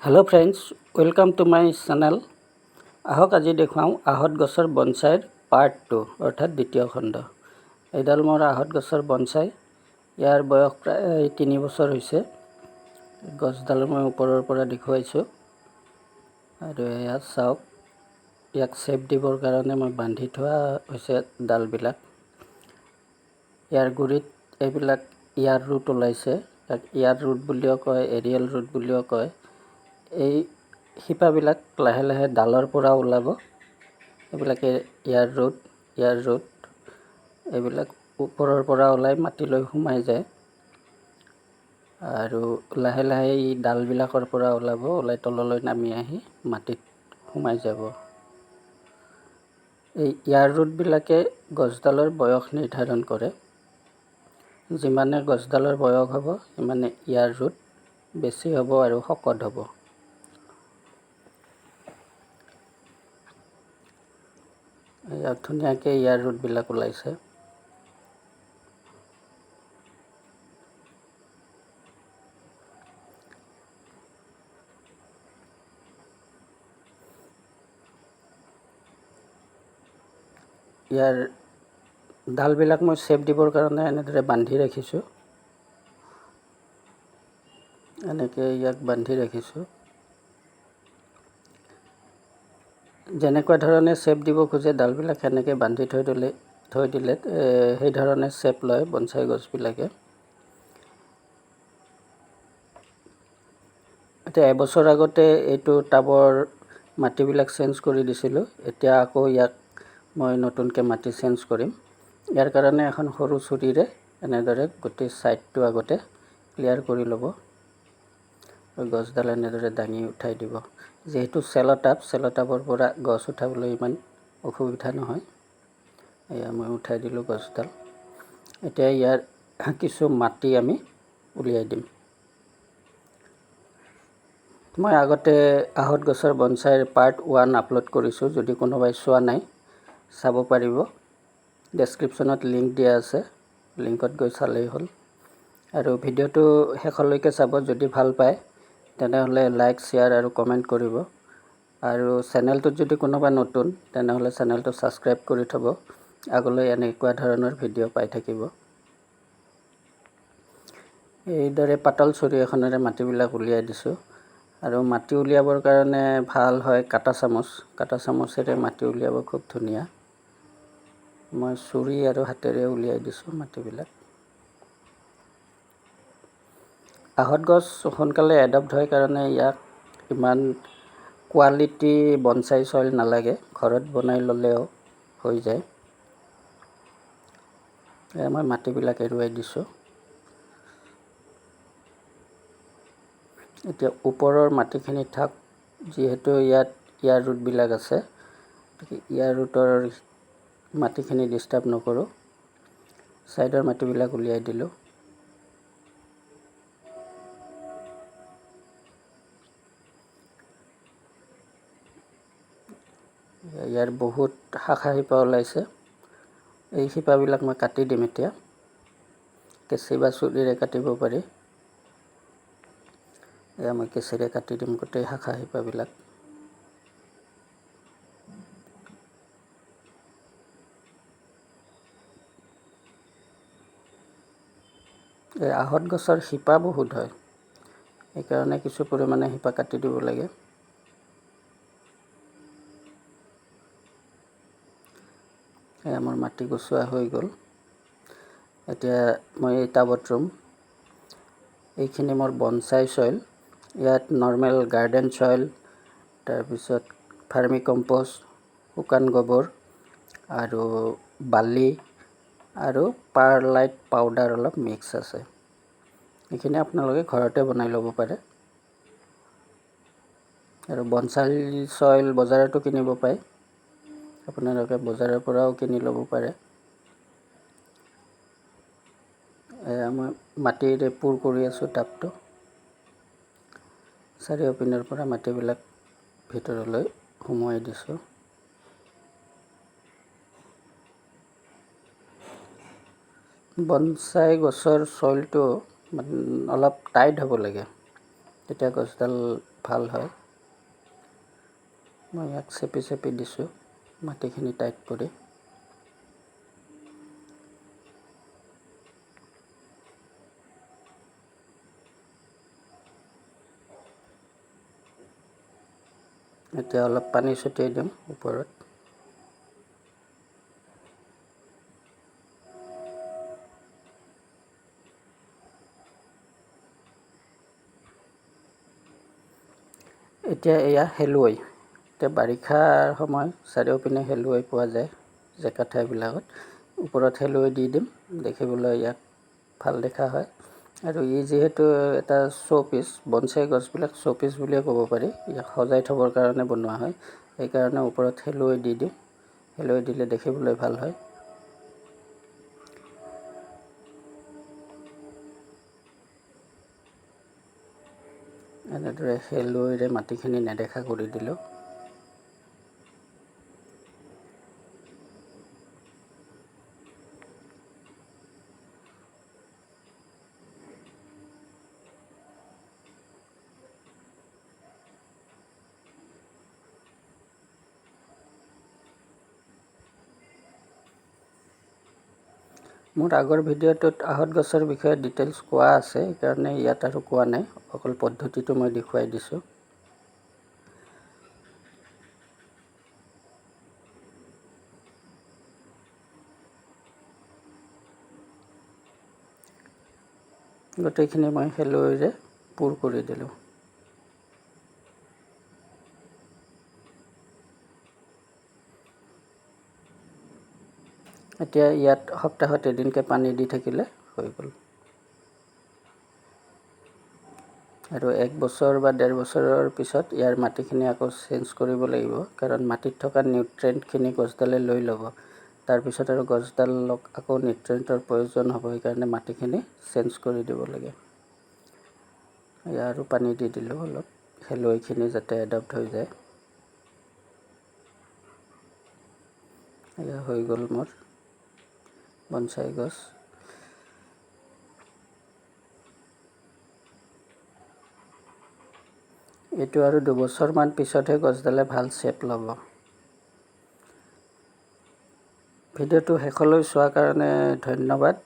Hello friends, welcome to my channel. আহক আজি দেখুৱাওঁ আহঁত গছৰ বনচাইৰ পাৰ্ট 2, অৰ্থাৎ দ্বিতীয় খণ্ড। এইডাল মোৰ আহঁত গছৰ বনচাই। ইয়াৰ বয়স প্ৰায় 3 বছৰ হৈছে। গছডাল মই ওপৰৰ পৰা দেখুৱাইছোঁ। আৰু এয়া চাওক, ইয়াক চেপ দিবৰ কাৰণে মই বান্ধি থোৱা হৈছে ডালবিলাক। ইয়াৰ গুৰিত এইবিলাক ইয়াৰ ৰুট ওলাইছে। ইয়াক ইয়াৰ ৰুট বুলিও কয়, এৰিয়েল ৰুট বুলিও কয়। এই শিপাবিলাক লাহে লাহে ডালৰ পৰা ওলাব। এইবিলাকে ইয়াৰ ৰুট, ইয়াৰ ৰুট এইবিলাক ওপৰৰ পৰা ওলাই মাটিলৈ সোমাই যায়। আৰু লাহে লাহে ই ডালবিলাকৰ পৰা ওলাব, ওলাই তললৈ নামি আহি মাটিত সোমাই যাব। এই ইয়াৰ ৰুটবিলাকে গছডালৰ বয়স নিৰ্ধাৰণ কৰে। যিমানে গছডালৰ বয়স হ'ব, সিমানে ইয়াৰ ৰুট বেছি হ'ব আৰু শকত হ'ব। ইয়াত ধুনীয়াকৈ ইয়াৰ ৰুটবিলাক ওলাইছে। ইয়াৰ ডালবিলাক মই চেপ দিবৰ কাৰণে এনেদৰে বান্ধি ৰাখিছোঁ। এনেকৈ ইয়াক বান্ধি ৰাখিছোঁ। যেনেকুৱা ধৰণে চেপ দিব খোজে ডালবিলাক সেনেকৈ বান্ধি থৈ দিলে সেই ধৰণে চেপ লয় বনচাই গছবিলাকে। এতিয়া এবছৰ আগতে এইটো টাবৰ মাটিবিলাক চেঞ্জ কৰি দিছিলোঁ। এতিয়া আকৌ ইয়াক মই নতুনকৈ মাটি চেঞ্জ কৰিম। ইয়াৰ কাৰণে এখন সৰু চুৰিৰে এনেদৰে গোটেই ছাইডটো আগতে ক্লিয়াৰ কৰি ল'ব। গছডাল এনেদৰে দাঙি উঠাই দিব। যিহেতু চেল'টাপ, চেল'টাপৰ পৰা গছ উঠাবলৈ ইমান অসুবিধা নহয়। এয়া মই উঠাই দিলোঁ গছডাল। এতিয়া ইয়াৰ কিছু মাটি আমি উলিয়াই দিম। মই আগতে আহঁত গছৰ বনচাইৰ পাৰ্ট 1 আপলোড কৰিছোঁ। যদি কোনোবাই চোৱা নাই চাব পাৰিব। ডেছক্ৰিপশ্যনত লিংক দিয়া আছে, লিংকত গৈ চালেই হ'ল। আৰু ভিডিঅ'টো শেষলৈকে চাব। যদি ভাল পায় তেনেহ'লে লাইক, শ্বেয়াৰ আৰু কমেণ্ট কৰিব। আৰু চেনেলটোত যদি কোনোবা নতুন তেনেহ'লে চেনেলটো ছাবস্ক্ৰাইব কৰি থ'ব। আগলৈ এনেকুৱা ধৰণৰ ভিডিঅ' পাই থাকিব। এইদৰে পাতল চুৰি এখনেৰে মাটিবিলাক উলিয়াই দিছোঁ। আৰু মাটি উলিয়াবৰ কাৰণে ভাল হয় কাঁটা চামুচ। কাঁটা চামুচেৰে মাটি উলিয়াব খুব ধুনীয়া। মই চুৰি আৰু হাতেৰে উলিয়াই দিছোঁ মাটিবিলাক। আহঁত গছ সোনকালে এডপ্ট হয় কাৰণে ইয়াক ইমান কোৱালিটি বনচাই চইল নালাগে, ঘৰত বনাই ল'লেও হৈ যায়। এয়া মই মাটিবিলাক এৰুৱাই দিছোঁ। এতিয়া ওপৰৰ মাটিখিনি থাক, যিহেতু ইয়াত ইয়াৰ ৰুটবিলাক আছে, গতিকে ইয়াৰ ৰুটৰ মাটিখিনি ডিষ্টাৰ্ব নকৰোঁ। ছাইডৰ মাটিবিলাক উলিয়াই দিলোঁ। ইয়াৰ বহুত শাখা শিপা ওলাইছে। এই শিপাবিলাক মই কাটি দিম এতিয়া। কেঁচি বা চুৰিৰে কাটিব পাৰি। এয়া মই কেঁচিৰে কাটি দিম গোটেই শাখা শিপাবিলাক। এই আহঁত গছৰ শিপা বহুত হয়, সেইকাৰণে কিছু পৰিমাণে শিপা কাটি দিব লাগে। এয়া মোৰ মাটি গুচোৱা হৈ গ'ল। এতিয়া মই এই টাবত ৰুম। এইখিনি মোৰ বনচাই চইল। ইয়াত নৰ্মেল গাৰ্ডেন চইল, তাৰপিছত ভাৰ্মি কম্প'ষ্ট, শুকান গোবৰ আৰু বালি আৰু পাৰলাইট পাউডাৰ অলপ মিক্স আছে। এইখিনি আপোনালোকে ঘৰতে বনাই ল'ব পাৰে। আৰু বনচাই চইল বজাৰতো কিনিব পায়, আপোনালোকে বজাৰৰ পৰাও কিনি ল'ব পাৰে। এয়া মই মাটিৰে পূৰ কৰি আছোঁ টাবটো। চাৰিওপিনৰ পৰা মাটিবিলাক ভিতৰলৈ সুমুৱাই দিছোঁ। বনচাই গছৰ চইলটো অলপ টাইট হ'ব লাগে। তেতিয়া গছডাল ভাল হয়। মই ইয়াক চেপি চেপি দিছোঁ মাটিখিনি টাইট কৰি। এতিয়া অলপ পানী ছটিয়াই দিম ওপৰত। এতিয়া এয়া শেলুৱৈ। এতিয়া বাৰিষাৰ সময়, চাৰিওপিনে শেলুৱৈ পোৱা যায় জেকা ঠাইবিলাকত। ওপৰত শেলুৱৈ দি দিম, দেখিবলৈ ইয়াক ভাল দেখা হয়। আৰু ই যিহেতু এটা শ্ব' পিচ, বনচাই গছবিলাক শ্ব' পিচ বুলিয়ে ক'ব পাৰি, ইয়াক সজাই থ'বৰ কাৰণে বনোৱা হয়। সেইকাৰণে ওপৰত শেলুৱৈ দি দিওঁ। শেলুৱৈ দিলে দেখিবলৈ ভাল হয়। এনেদৰে শেলুৱৈৰে মাটিখিনি নেদেখা কৰি দিলোঁ। মোৰ আগৰ ভিডিঅ'টোত আহঁত গছৰ বিষয়ে ডিটেইলছ কোৱা আছে, সেইকাৰণে ইয়াত আৰু কোৱা নাই, অকল পদ্ধতিটো মই দেখুৱাই দিছোঁ। গোটেইখিনি মই শেলুৱৈৰে পূৰ কৰি দিলোঁ। এতিয়া ইয়াত সপ্তাহত এদিনকৈ পানী দি থাকিলে হৈ গ'ল। আৰু 1 বছৰ বা 1.5 বছৰৰ পিছত ইয়াৰ মাটিখিনি আকৌ চেঞ্জ কৰিব লাগিব, কাৰণ মাটিত থকা নিউট্ৰেণ্টখিনি গছডালে লৈ ল'ব। তাৰপিছত আৰু গছডালক আকৌ নিউট্ৰেণ্টৰ প্ৰয়োজন হ'ব, সেইকাৰণে মাটিখিনি চেঞ্জ কৰি দিব লাগে। এয়া আৰু পানী দি দিলোঁ অলপ, শেলুৱৈখিনি যাতে এডাপ্ট হৈ যায়। এয়া হৈ গ'ল মোৰ বনচাই গছ। এইটো আৰু 2 বছৰমান পিছতহে গছডালে ভাল শ্বেপ ল'ব। ভিডিঅ'টো শেষলৈ চোৱাৰ কাৰণে ধন্যবাদ।